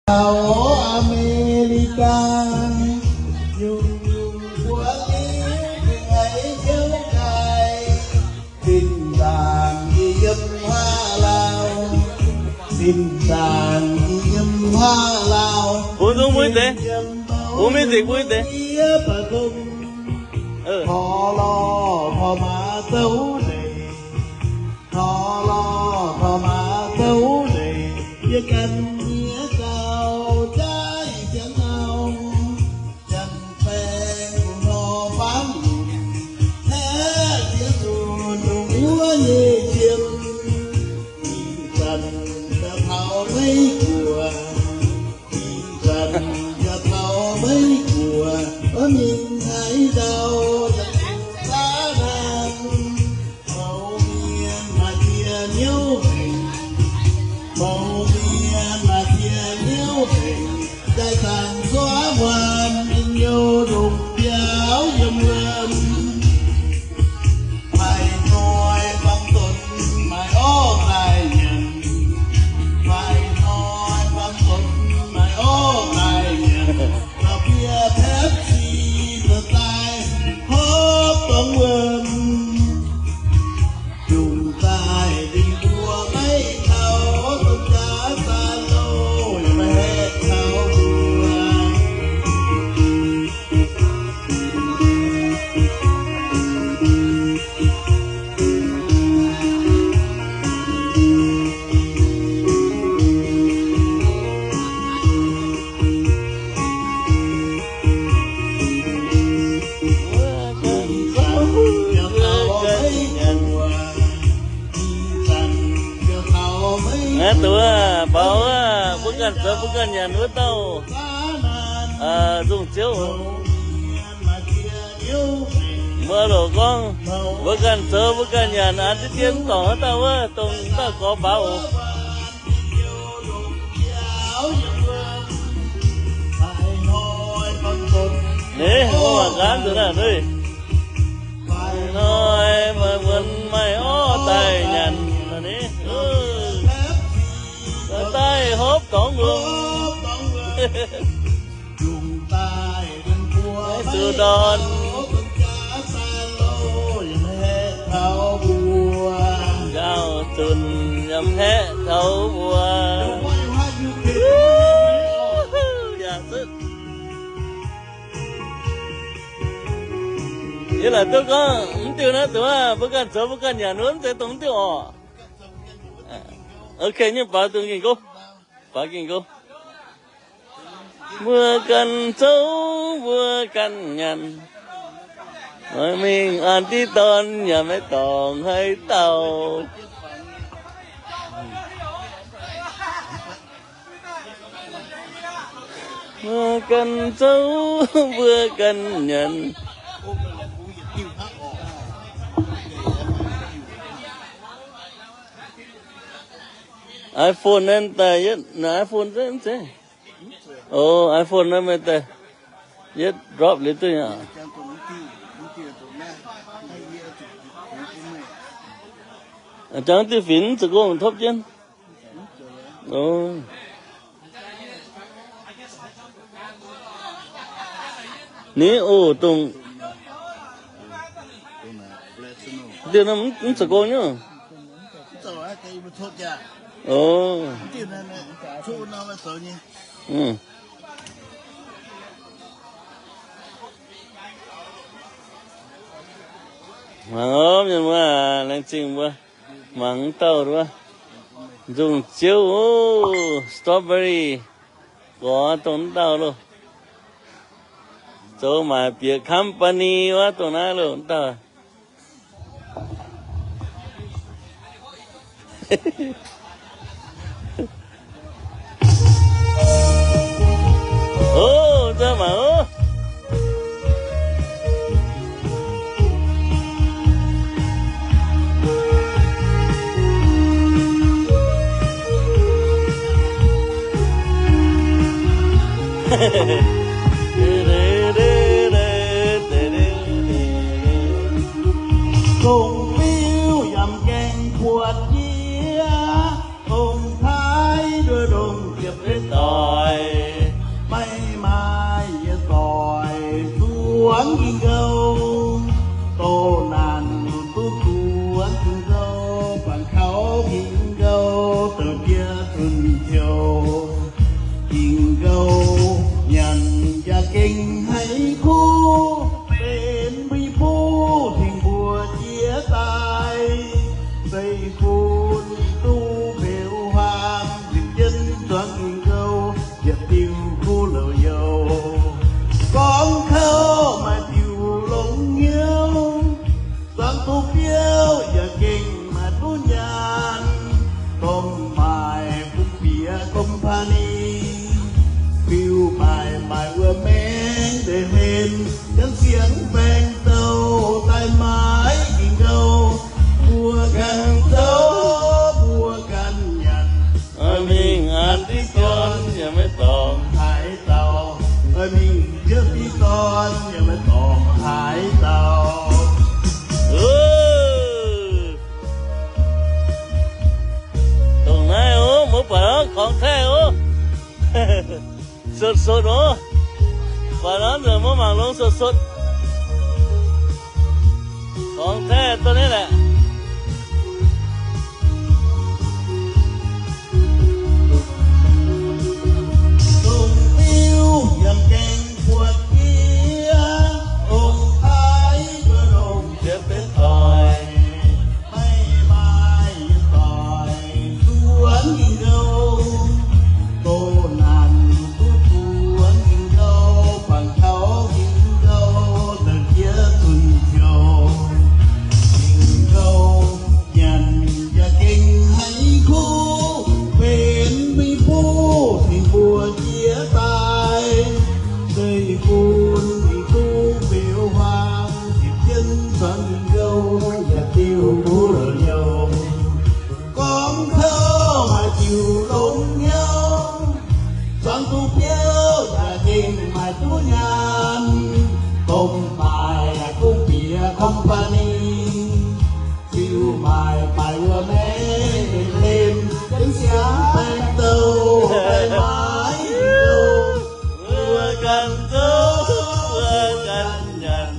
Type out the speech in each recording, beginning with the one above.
Thaum Amelikas, nyuam nyuam ua li nws hais yau dais, phim ntag yim yim ha laus, phim ntag yim yim ha laus. Pub ntxoov pub ib teg, pub me ntsis pub ib teg. Thov los thov mas txaus lees, thov los thov mas txaus lees, yog kab niam tau cai thiab nau, cas peb kuv no pab lus, thiab tias tus nus ua nyuj xiam, ib txhia yog thaum peb kuas, ib txhia yog thaum peb kuas, ua me hais tau yog tus xab na. Maum niam mas cia niaub heev, maum niam mas cia niaub heev, dai tag xuab muag me nyuam dum yau yom lem. Phải nói bằng Tuấn mày ố tài nhàn, phải nói bằng Tuấn mày ố tài nhàn, tao bia Pepsi tao tai hốp bóng quên. Dùng tài tình đùa mấy thâu tôm cá xa lô, mày hết thâu đùa. Tus pab kab txawv pab kab nyas nuav tau Zoom Txiaub. Muaj lus koob, pab kab txawv pab kab nyas as tib tiab tom tau ua tau tau kov pav ua. Ne, muaj mas kab ntawd na. Nói mà vẫn mày ó tài nhàn mà ní. Tao tai hốp tổng luôn. Tus đòn. Gao tun yam hé thau bua. Yam xwb. Yog lam tuaj koj mub twg na, tus pab kab txawv pab kab nyas nuav ntxeev tau mub twg os. Ok, nyob pav tus nkeeg kub, pav nkeeg kub. Pab kab txawv pab kab nyas, mej mej as tib tom nyas mej tom hais tau. Pab kab txawv pab kab nyas. iPhone ne tas, iPhone xwb. Ov, iPhone na mej tas, yeb drop li twg yom. Cov twj fim txawm koj thoob ceeb. Ni ua toom tiag no, txawm koj nyob. Mas leej txiv npua, mas tau dua, Zoom Txiaub, strawberry, kov toom ntau lauj. Txawv mas piav company ua toom na lauj ntag. Ov, txawv mas ov. Koom piv yam keej puas cia, koom thaib dua doog tias peb toj. Haiv kuv peb npib pub theej npuas ciav tais, tej kuv tub peb huam tib ceeb txoov nkauj, yam twg kuv los yau, koob khauj mas cim loo nyiav, txoov tub piaub yam keej mas tub nyam, koom mais kuv piav company, fiu mais mais ua meej dej hlen, ceev xia peem tau tais mais kis nkauj, puas kam txoov puas kam nyam. Meej as tib toom yog meej toom hais tau, meej yog tib toom yog meej toom hais tau. Toom na, muab pam khoov thaj os. Sud sud os, pam no ntawm muab mam loo sud sud. Khoov thaj tuaj neb lawm. Tus piv yam keej puas tiav, tus haiv ua rau tiav peb toom, haiv mais toom tuav nkauj, tub nas tub tuav nkauj, pam khauj nkauj ntawm ciav txuj xyoo, nkauj nyam yam keej haiv kuv peb npib pub theej npuas ciav tais, tej kuv tub peb huam tib ceeb txoov nkauj, yam twg kuv los yau, koob khauj mas cim loo nyiav, txoov tub piaub yam keej mas tub nyam, koom mais kuv piav company, fiu mais mais ua meej dej hlen, ceev xia peem tau tais mais kis nkauj, puas kam txoov puas kam nyam.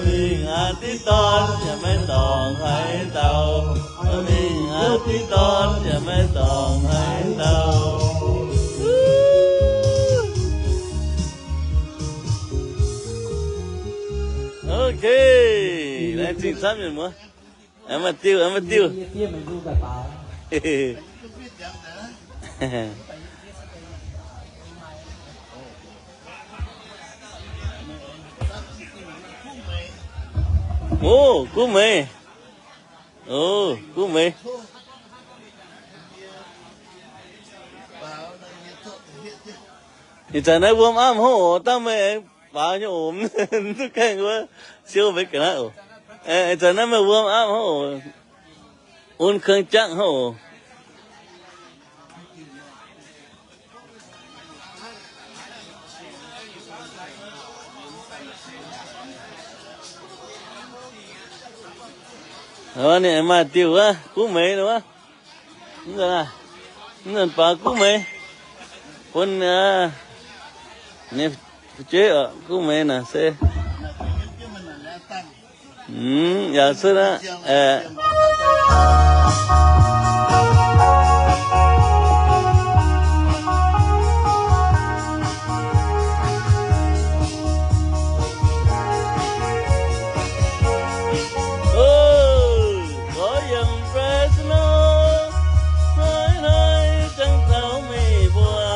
Meej as tib toom yog meej toom hais tau, meej as tib toom yog meej toom hais tau. Ok, laj tseem txhab me muab. Mas tiu, mas tiu. Ub, Kub Mev. Ub, Kub Mev. Ib tsam no warm up hauv tab meeg pav nyob ub, ntxub kheej ua siab ua peb kam na. Ib tsam no meeg warm up hauv, ub kheej caaj hauv. Niam mas tiu, Kub Mev no, pav Kub Mev, pon niam tsev Kub Mev na xwb. Yog xwb na. Koj yeej Fresno, hnub no tseem tau me npua.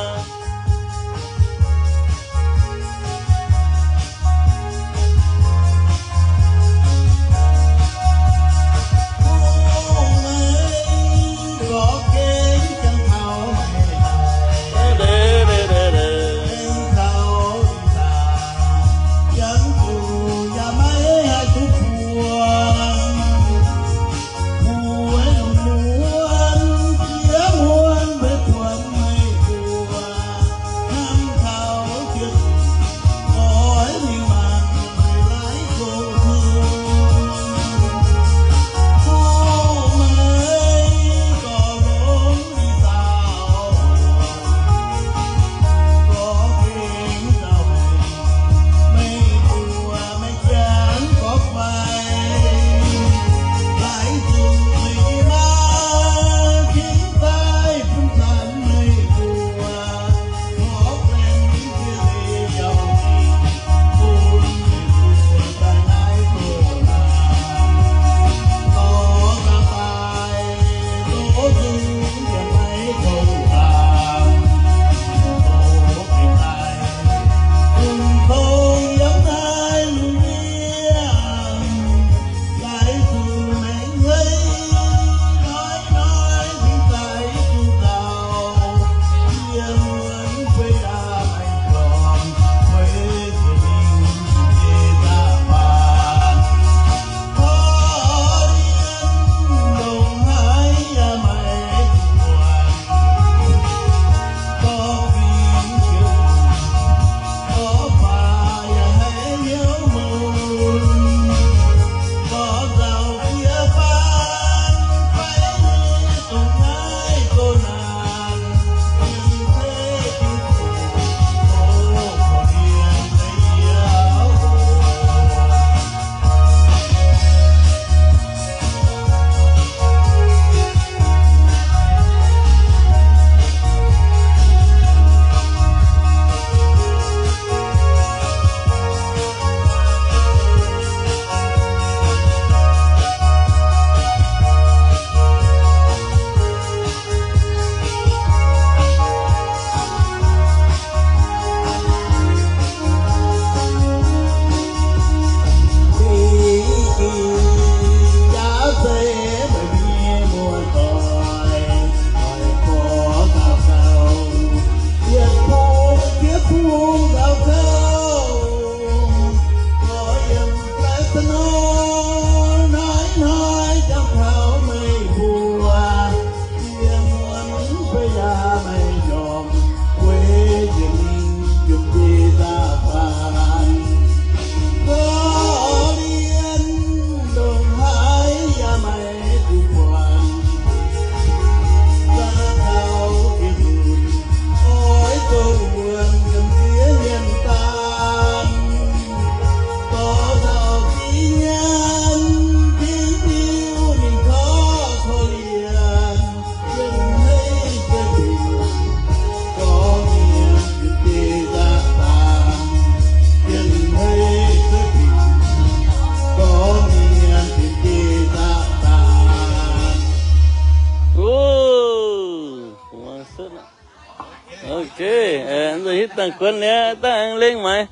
Ib tag kuv niam tab leej mas.